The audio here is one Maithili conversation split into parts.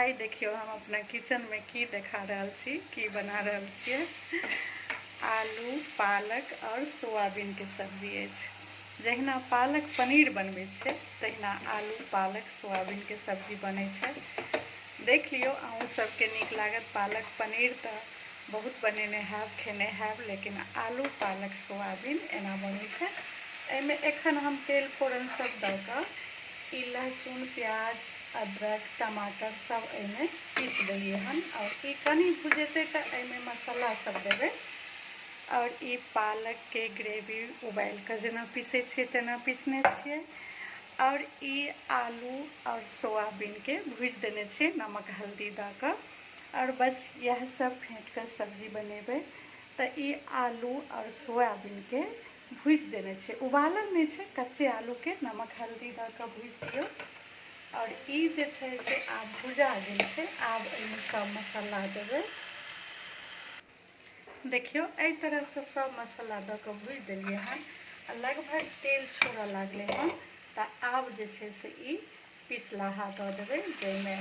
आइ देखियौ हम अपना किचनमे की देखा रहल छी, की बना रहल छियै। आलू पालक आओर सोयाबीनके सब्जी अछि। जहिना पालक पनीर बनबै छियै तहिना आलू पालक सोयाबीनके सब्जी बनै छै। देख लियौ, अहूँ सबके नीक लागत। पालक पनीर तऽ बहुत बनेने हैब, खेने हैब, लेकिन आलू पालक सोयाबीन एना बनै छै। एहिमे एखन हम तेल फोरन सब दऽ कऽ ई लहसुन प्याज अदरक टमाटर सब एहिमे पीस देलियै हन। आओर ई कनि भुजेतै तऽ एहिमे मसाला सब देबै। आओर ई पालकके ग्रेवी उबालि कऽ जेना पीसै छियै तेना पीसने छियै। आओर ई आलू आओर सोयाबीनके भुजि देने छियै नमक हल्दी दऽ कऽ। आओर बस इएह सब फेँट कऽ सब्जी बनेबै। तऽ ई आलू आओर सोयाबीनके भुजि देने छियै, उबालल नहि छै, कच्चे आलूके नमक हल्दी दऽ कऽ भुजि दियौ। आओर ई जे छै से आब भुजा गेल छै। आब एहिमे सब मसाला देबै। देखियौ, एहि तरहसँ सब मसाला दऽ कऽ भुजि देलियै हन आ लगभग तेल छोड़ऽ लागलै हन। तऽ आब जे छै से ई पिसलाहा दऽ देबै, जाहिमे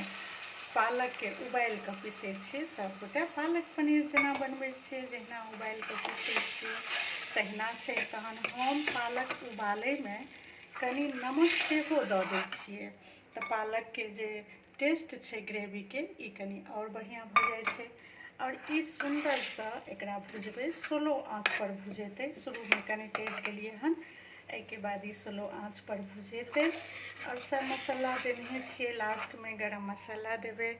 पालकके उबालि कऽ पीसै छियै सभगोटे। पालक पनीर जेना बनबै छियै, जहिना उबालि कऽ पीसै छियै तहिना छै। तहन हम पालक उबालैमे कनि नमक सेहो दऽ दै छियै, तऽ पालकके जे टेस्ट छै ग्रेवीके ई कनि आओर बढ़िआँ भऽ जाइ छै। आओर ई सुन्दरसँ एकरा भुजबै, स्लो आँचपर भुजेतै। शुरूमे कनि तेज केलियै हन, एहिके बाद ई स्लो आँचपर भुजेतै। आओर सब मसाला देनहे छियै, लास्टमे गरम मसाला देबै।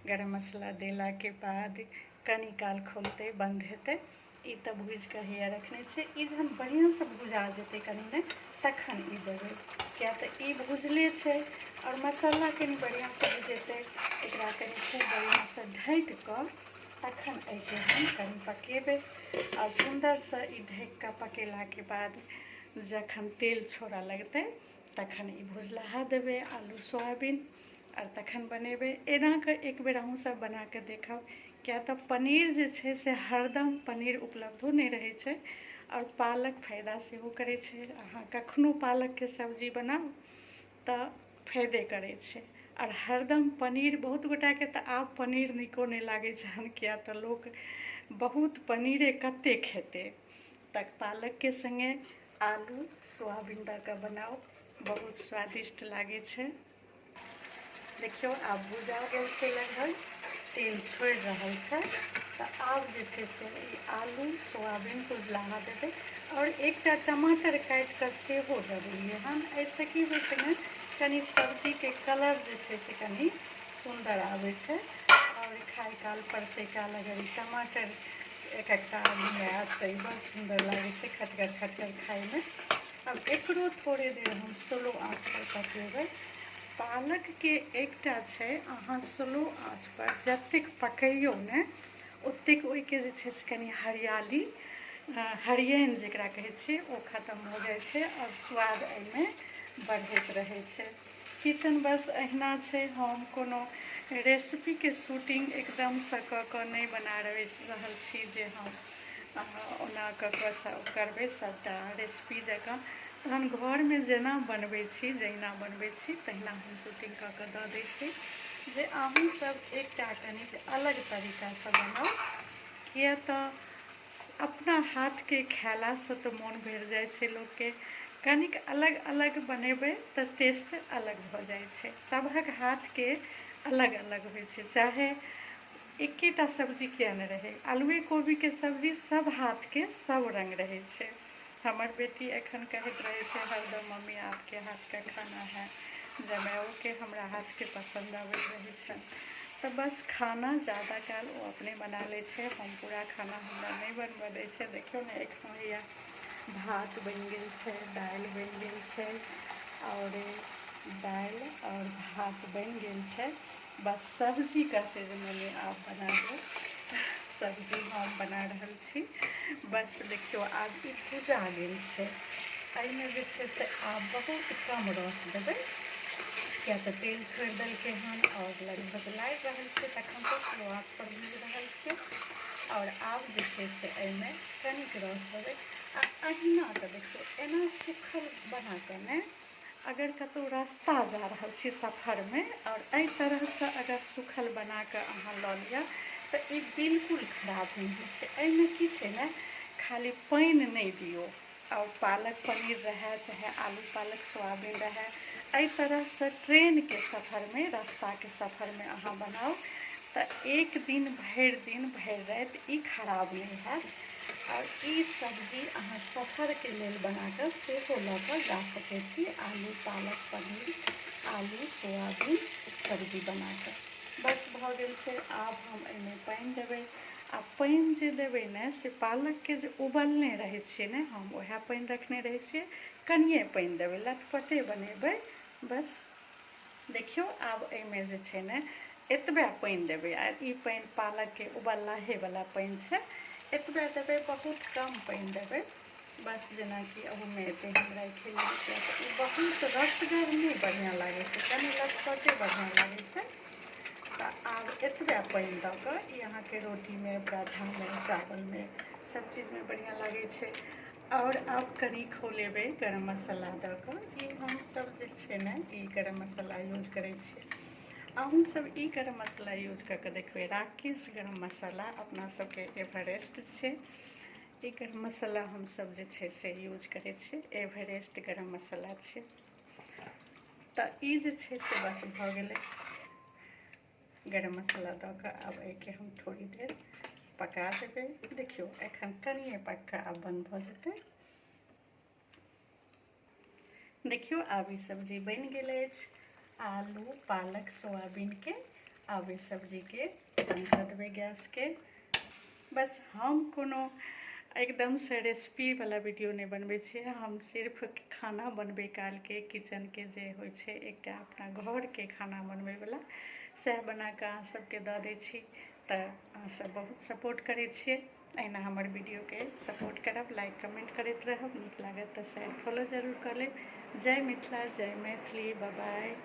गरम मसाला देलाके बाद कनि काल खोलतै, बन्द हेतै। ई तऽ भुजिकऽ हैया रखने छियै। ई जहन बढ़िआँसँ भुजा जेतै कनि ने, तखन ई देबै, किया तऽ ई भुजले छै आओर मसाला कनि बढ़िआँसँ भुजेतै। एकरा कनि खूब बढ़िआँसँ ढकि कऽ तखन एहिके हम कनि पकेबै। आओर सुन्दरसँ ई ढकि कऽ पकेलाके बाद जखन तेल छोड़ऽ लगतै तखन ई भुजलाहा देबै आलू सोयाबीन, आओर तखन बनेबै। एना कऽ एक बेर अहूँ सब बनाकऽ देखब, किया तऽ पनीर जे छै से हरदम पनीर उपलब्धो नहि रहै छै। आओर पालक फायदा सेहो करै छै। अहाँ कखनो पालकके सब्जी बनाउ तऽ फायदे करै छै। आओर हरदम पनीर बहुत गोटाके तऽ आब पनीर नीको नहि लागै छनि, किया तऽ लोक बहुत पनीरे कते खेतै। तऽ पालकके सङ्गे आलू सोयाबीन दऽ कऽ बनाउ, बहुत स्वादिष्ट लागै छै। देखियौ, आब भुजा गेल छै, लगभग तेल छोड़ि रहल छै। तऽ आब जे छै से ई आलू सोयाबीन भुजलाहा देबै। आओर एकटा टमाटर काटि कऽ सेहो दऽ देलियै हन। एहिसँ की होइ छै ने, कनि सब्जीके कलर जे छै से कनि सुन्दर आबै छै। आओर खाय काल परसै काल अगर ई टमाटर एक एकटा आलूमे आयत तऽ ई बड़ सुन्दर लागै छै खटगर खटगर खायमे। आब एकरो थोड़े देर हम स्लो आँचपर पकेबै। पालकके एकटा छै, अहाँ स्लो आँचपर जतेक पकैयौ ने, ओतेक ओहिके जे छै से कनि हरियाली, हरियैन जकरा कहै छियै, ओ खतम भऽ जाइ छै आओर स्वाद एहिमे बढ़ैत रहै छै। किचन बस अहिना छै। हम कोनो रेसिपीके शूटिंग एकदमसँ कऽ कऽ नहि बना रहल छी जे हम ओना कऽ कऽ करबै सभटा रेसिपी जकाँ। तहन घरमे जेना बनबै छी, जहिना बनबै छी, तहिना हम शूटिंग कऽ कऽ दऽ दै छी, जे अहूँसभ एकटा कनिक अलग तरीकासँ बनाउ। किए तऽ अपना हाथके खयलासँ तऽ मोन भरि जाइ छै लोकके। कनिक अलग अलग बनेबै तऽ टेस्ट अलग भऽ जाइ छै। सभक हाथके अलग अलग होइ छै, चाहे एकेटा सब्जी किए नहि रहै। आलुए कोबीके सब्जी सब हाथके सब रङ्ग रहै छै। हमर बेटी एखन कहैत रहै छै हरदम, मम्मी आपके हाथके खाना है। जमाइओके हमरा हाथके पसन्द आबैत रहै छनि। तऽ बस खाना जादा काल ओ अपने बना लै छै, हम पूरा खाना हमरा नहि बनबऽ दै छै। देखियौ ने, एखनो हैया भात बनि गेल छै, दालि बनि गेल छै। आओर दालि आओर भात बनि गेल छै, बस सब्जी कहतै जे मम्मी आप बना दो। सब्जी हम बना रहल छी। बस देखियौ, आब ई भुजा गेल छै। एहिमे जे छै से आब बहुत कम रस देबै, किया तऽ तेल छोड़ि देलकै हन आओर लगभग लागि रहल छै तखन तऽ स्लो आँच पर भुजि रहल छै। आओर आब जे छै से एहिमे कनिक रस देबै। आ अहिना कऽ देखियौ, एना सुखल बना कऽ ने अगर कतहु रास्ता जा रहल छी सफरमे आओर एहि तरहसँ अगर सूखल बनाकऽ अहाँ लऽ लिअ तऽ ई बिल्कुल खराब नहि होइ छै। एहिमे की छै ने, खाली पानि नहि दियौ। आओर पालक पनीर रहए चाहे आलू पालक सोयाबीन रहए, एहि तरहसँ ट्रेनके सफरमे, रास्ताके सफरमे अहाँ बनाउ तऽ एक दिन भरि दिन भरि राति ई खराब नहि हैत। आओर ई सब्जी अहाँ सफरके लेल बनाकऽ सेहो लऽ कऽ जा सकै छी, आलू पालक पनीर, आलू सोयाबीन सब्जी बनाकऽ। बस भऽ गेल छै। आब हम एहिमे पानि देबै आ पानि जे देबै ने से पालकके जे उबलने रहै छियै ने, हम उएह पानि रखने रहै छियै। कनिए पानि देबै, लटपटे बनेबै। बस देखियौ, आब एहिमे जे छै ने एतबे पानि देबै आ ई पानि पालकके उबललाहेवला पानि छै, एतबे देबै, बहुत कम पानि देबै। बस जेनाकि अहूमे एते हम राखि लेबै, किएक तऽ ई बहुत रसगर नहि बढ़िआँ लागै छै, कनि लटपटे बढ़िआँ लागै छै। तऽ आब एतबे पानि दऽ कऽ ई अहाँके रोटीमे, पराठामे, चावलमे, सब चीजमे बढ़िआँ लागै छै। आओर आब कनि खौलेबै गरम मसाला दऽ कऽ। ई हमसब जे छै ने ई गरम मसाला यूज करै छियै। अहूँ सब ई गरम मसाला यूज कऽ कऽ देखबै। राकेश गरम मसाला अपना सबके एवरेस्ट छै। ई गरम मसाला हमसब जे छै से यूज करै छियै, एवरेस्ट गरम मसाला छै। तऽ ई जे छै से बस भऽ गेलै गरम मसाला दऽ कऽ। आब एहिके हम थोड़ी देर पका देबै। देखियौ, एखन कनिए पक्का आब बन्द भऽ जेतै। देखियौ, आब ई सब्जी बनि गेल अछि, आलू पालक सोयाबीनके। आब ई सब्जीके बन्द कऽ देबै गैसके। बस हम कोनो एकदमसँ रेसिपीवला वीडियो नहि बनबै छियै, हम सिर्फ खाना बनबै कालके किचनके जे होइ छै एकटा अपना घरके खाना बनबैवला, सएह बनाकऽ अहाँ सबके दऽ दै छी। तऽ अहाँ सब बहुत सपोर्ट करै छियै। अहिना हमर वीडियोके सपोर्ट करब, लाइक कमेंट करैत रहब। नीक लागत तऽ शेयर फॉलो जरूर कऽ लेब। जय मिथिला, जय मैथिली। बाय।